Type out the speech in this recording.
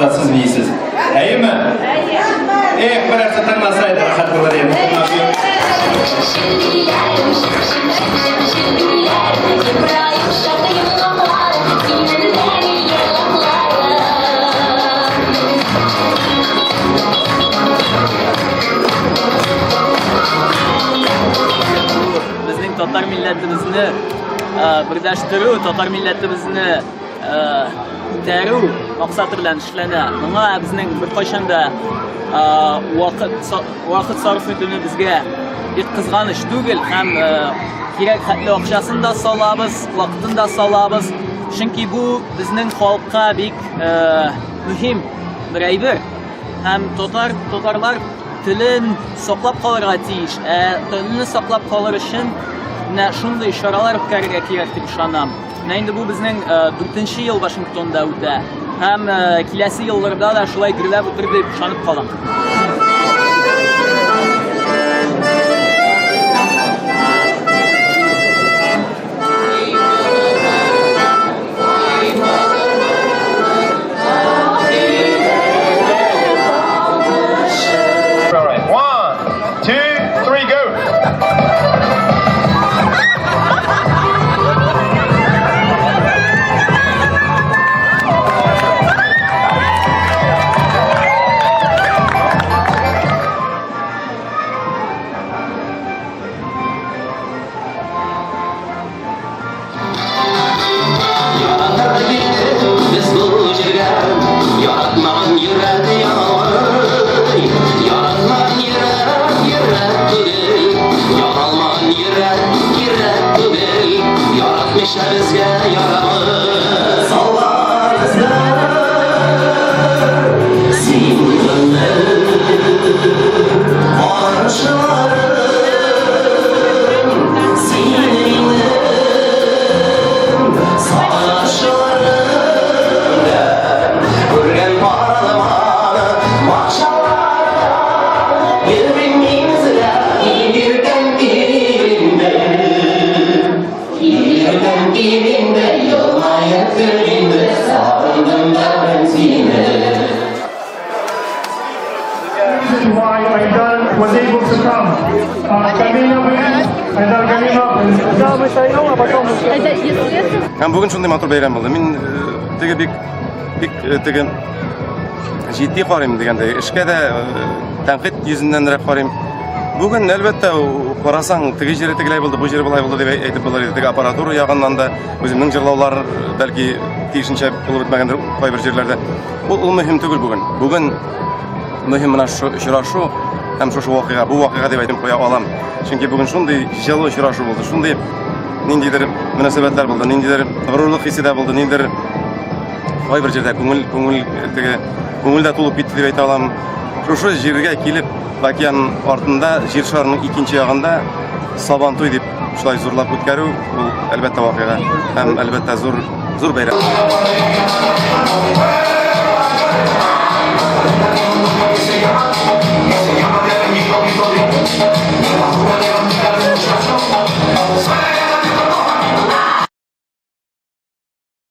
да сез биисез. Әйеме? Әйе. Эх, берәрсе тыңласа иде, рәхәт булыр иде. Безнең татар милләтебезне берләштерү, татар милләтебезне күтәрү максаты белән эшләнә. Моңа безнең беркайчан да вакыт вакыт сарыф итүне безгә бик кызганыч түгел һәм кирәк хәтле акчасын да салабыз, вакытын да салабыз. Чөнки бу безнең халыкка бик мөһим бер әйбер. Һәм татар татарлар телен саклап калырга тиеш. Ә телне саклап калыр өчен менә шундый чаралар үткәрергә кирәк дип ышанам. Менә инде бу безнең дүртенче ел Вашингтонда үтә. Һәм киләсе елларда да шулай гөрләп үтер дип ышанып калам. Һәм бүген шундый матур бәйрәм булды. Мин э, теге бик бик э, теге җитди карыйм дигәндәй, эшкә дә э, тәнкыйть йөзеннәнрәк карыйм. Бүген, әлбәттә, карасаң, теге җире тегеләй булды, бу җире болай булды дип әйтеп булыр иде. Теге аппаратура ягыннан да үземнең җырлаулар бәлки тиешенчә булып бетмәгәндер кайбер җирләрдә. Ул, ул мөһим түгел бүген. Бүген мөһим менә шушы очрашу һәм шушы вакыйга. Бу вакыйга дип әйтеп куя алам. Чөнки бүген шундый җылы очрашу булды, шундый ниндидер мөнәсәбәтләр булды, ниндидер горурлык хисе дә булды, ниндидер кайбер җирдә күңел күңел теге күңел дә тулып китте дип әйтә алам. Шушы җиргә килеп, океан артында, җир шарының икенче ягында Сабантуй дип шулай зурлап үткәрү, ул әлбәттә вакыйга һәм әлбәттә зур зур бәйрәм.